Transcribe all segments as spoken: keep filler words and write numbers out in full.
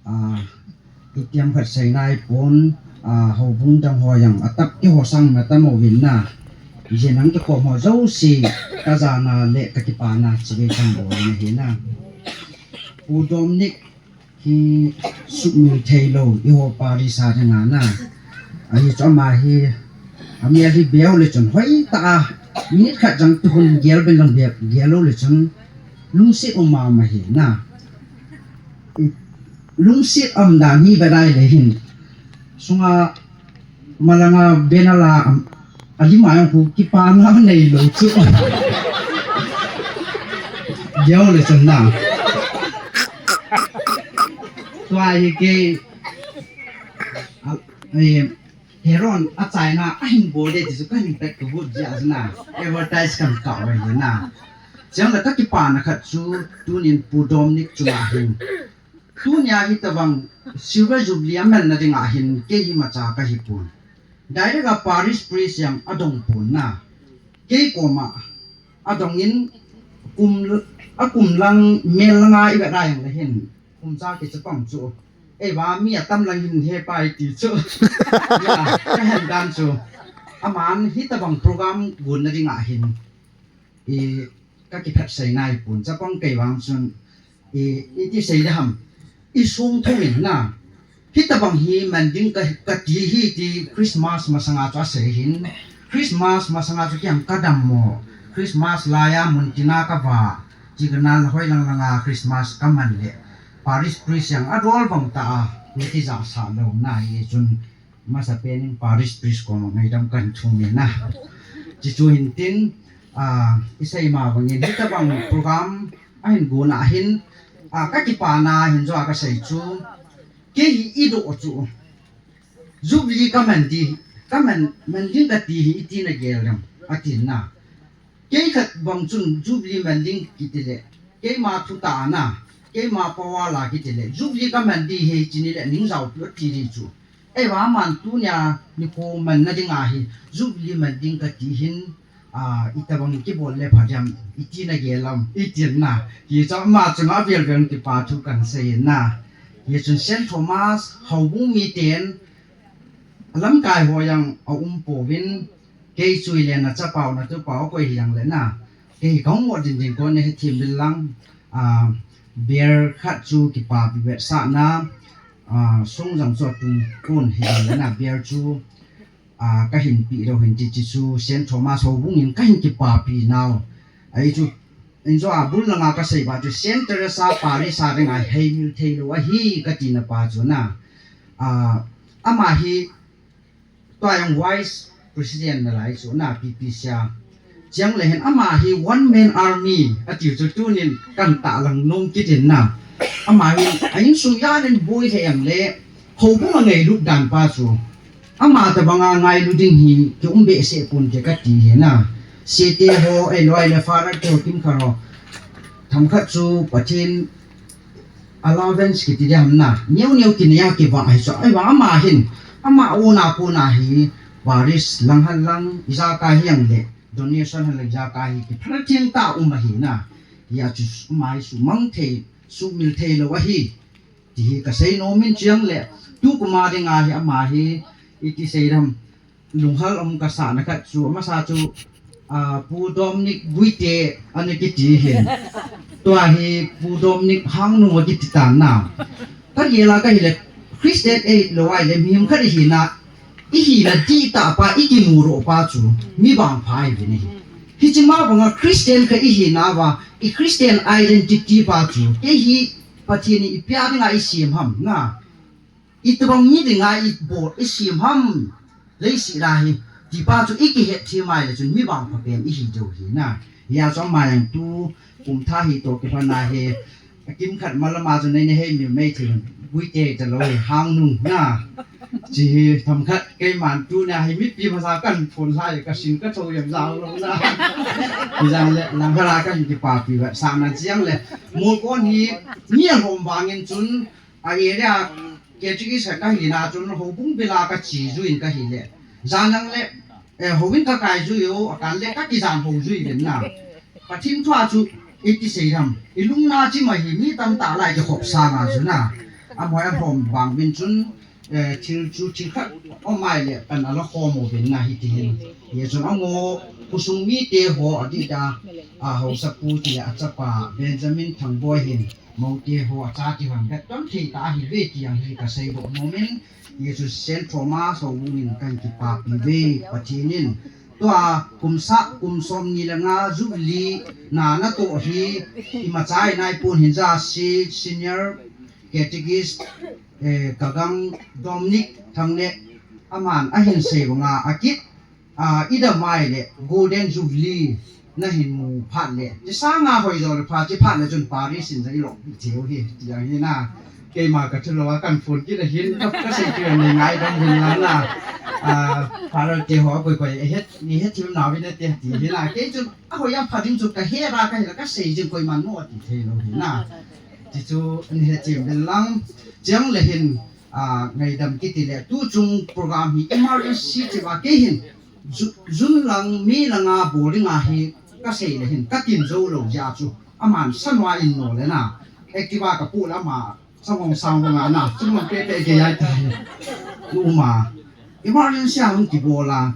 Ah, itiham khat sei naipon, ah, houbung dang ho jong atap kihosang na tam uvin na. Jinang kikhom ho jouse kajana le kakipana chibai thang bol na hi na. Pu Dominic hi sumil thei lou, eiho parish a dinga na. Ahi chu ama hi, amel hi beu le chun hoitah a, minute khat jong tuhun gel ben lang bep, gel lou le chun lungset um mama hi na. Lungset um dan hi bedai le hin. Sunga malanga benala, um, alima jong khu kipana neilou chu. Gel le chun na. Tua hi kei, a, eh, Heron achaina ahin bol le ti chu kahin pet ka but jia na. Advertise kan kah uva hi na. Chang la kakipana khat chu tunin Pu Dominic chunga hin. Tunia hitabang Silver Jubilee amelna dinga hin kei hi imacha kahi pon. Direct a parish priest jong adong pon na. Kei koma adongin kum, akum lang mel langa ivet a jong le hin. Kum cha kichapang chu. Eiva mi atam lang hin hepa iti chu. Ya, kahen dan chu. Aman hitabang program gonna dinga hin. I, kakiphet sei naipon chapang kei vang chun. I, iti sei da ham. I sung thum in na. Hitabang hi man ding ka, kati hi ti Christmas masanga chu asei hin. Christmas masanga chu kiang kadam mo. Christmas laiya mun tina kava. Chi kana la hoi lang langa Christmas kaman le. Parish priest jong adol vang ta a. Niti ja sa lou na hi chun. Masapen in parish priest koma ngaidam kan thum in na. Chi chu hin tin, ah, isei ma vangin hitabang program ahin gonna hin, ah, kakipana hin jo a kasei chu. Kei hi idoh chu. Jubilee kaman di, kaman, man ding kati hi iti nagel em, atin na. Kei khat bang chun Jubilee man ding kiti le, keima thutah na, keima power la kiti le, Jubilee kaman di hi chini le ning jao pi ati di chu. Eiva man tunia nikho manna dinga hi, Jubilee man ding kati hin, ah, itabang kibol le pha diam, iti nagel em, itin na. Hichu ama chunga vel vel kipa thu kan sei na. Hichun Saint Thomas, houbung miten, alamkai ho jong aum pouvin, kei chu ile nachapau, natupau koi hi jong le na. Kei hi kahung mo ding ding kon nahe thim bil lang, ah, beer khat chu kipapi vetsahna, ah, sung jong chu atung kon hi jong le na, beer chu, ah, kahin pe lou hin ti chi chu Saint Thomas houbung in kahin kipapi nau. Ahi chu, in jo a bul langa kasei ba chu Saint Teresa Parish a dinga heimil thei lou ahi kati na pa chu na. Ah, ama hi tua jong vice president nalai chu na P P C a. Chang le hin ama hi one man army ati chu tunin kan tahlang nom kit in na. Ama hi a insung jan in boi he em le houbung a ngailut dan pa chu. Ama tabanga ngailu ding hi kium behseh pon te kati hi na. Sete ho, eh, loi le Father te ho kimkhat ho. Themkhat chu Pathen allowance kiti ding ham na. Neo neo kinei a kivah hi chu. Ahivang ama hin, ama own a kona hi, parish lang han lang, ijakai hi ang le, donation han lang ijakai hi, kiphatna theng tah um ahi na. Hia chu ama hi sumang thei, sumil thei lou ahi. Ti hi kasei nom in chang le, tukum a dinga hi ama hi, iti sei dam, lunghal um kasah na khat chu, amasa chu, ah, Pu Dominic Guite ana kiti hin. Tua hi Pu Dominic Hangnung akiti tan na. Kagel a kahi le, Christian ei lou ahile, mihem khat ihi na, ihi na dihtah pa, ikimu roh pa chu, mi vangpha ahi ve na hi. Hiche ma banga Christian khat ihi na va, i Christian identity pa chu, kei hi Pathen in ipi a dinga isem ham na. Itobang mi dinga ibol, isem ham, leiset a hi, ti pa chu ikihet them ahile chun mi vangpha pen ihi diu ahi na. Hia chu ama jong tukum thah hi toh kilhon a hi, akimkhat malama chu nei, nei heimil mai thei, Guite talou hi, Hangnung na. Chi hi themkhat keiman tunia hi mipi masa kan phone lai, kasin kathou jeng jao lou na. Hijong le, langkhat a kahin kipapi vetsahna chang le, Molkon hi, mi alhom vangin chun, a area catechist khat kahi na chun houbung bila kache jui in kahi le. Jan jang le, eh, houin kakai jui u, akan le kakijan hou jui uvin na. Pathen thu a chu iti sei dam. Ilungna chima hi mi tamtah lai kikhop sanga chu na. amoi alhom bang uvin chun, eh, thil chu thil khat om mai le pan ala khom uvin na hiti hin. Hijeh chun amaho khosung mite ho adih da, a, haosapu ti le achapa Benjamin Thangboi hin moute ho acha ti hon vet ton thei ta ahi ve ti jong hi kasei doh nom in, Jesu Saint Thomas houbung in kahin kipapi ve Pathen in. Tua kum sah, kum som ni le nga Jubilee na natoh hi imacha in ahipon hin ja si senior catechist, eh, Kagang Dominic Thanglet aman ahin sei banga akit, ah, idam mai le Golden Jubilee nahin mu phat le, ti sanga hoi jo le phat, ti phat le chun Paris in ja ilong thei u hi, ti jong hi na. Keima kathulou a kahin phone kit ahin, ka, kasei kit a nei ngaidam uvin lang na. Ah, Father te ho koi koi, eh, het, ni het thim na uvin te, ti hi na. Kei chun, ahoi a pha ding chu kahe ra kahi la, kasei jing koiman mo ti thei lou hi na. Ti chu, ni het thim uvin lang. Chang le hin, ah, ngaidam kiti le, tu chung program hi emergency ti va kei hin, Ju-, June lang, May langa bol dinga hi kasei le hin, katin jou lou jeh chu. Aman sanwa in no le na. Activa kapu le ama, sangong sangong a na, sangong pepe ke jai tai. Uma. Emergency a hung kibol a.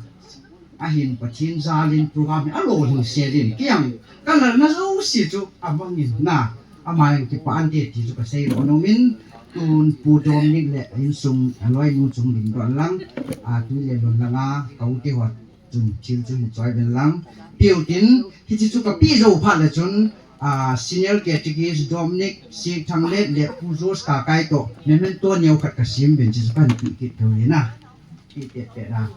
Ahin Pathen jal in program hi alolhing sel in. Kei jong, kalalna jouse chu amang in na. Ama jong kipah inte ti chu kasei lou nom in. Tun Pu Dominic le insung aloinu chung ding doh lang. A, tui le lon langa, ka u te ho chun thil chu hin choi uvin lang. Piu tin, hiche chu kapeh jou phat le chun, ah, Senior Catechist Dominic Sikthanglet le Pu Jos Kakai toh memento neo khat kasem uvin, hiche chu kahin pe kit kit u hi na. Pe pe pe na.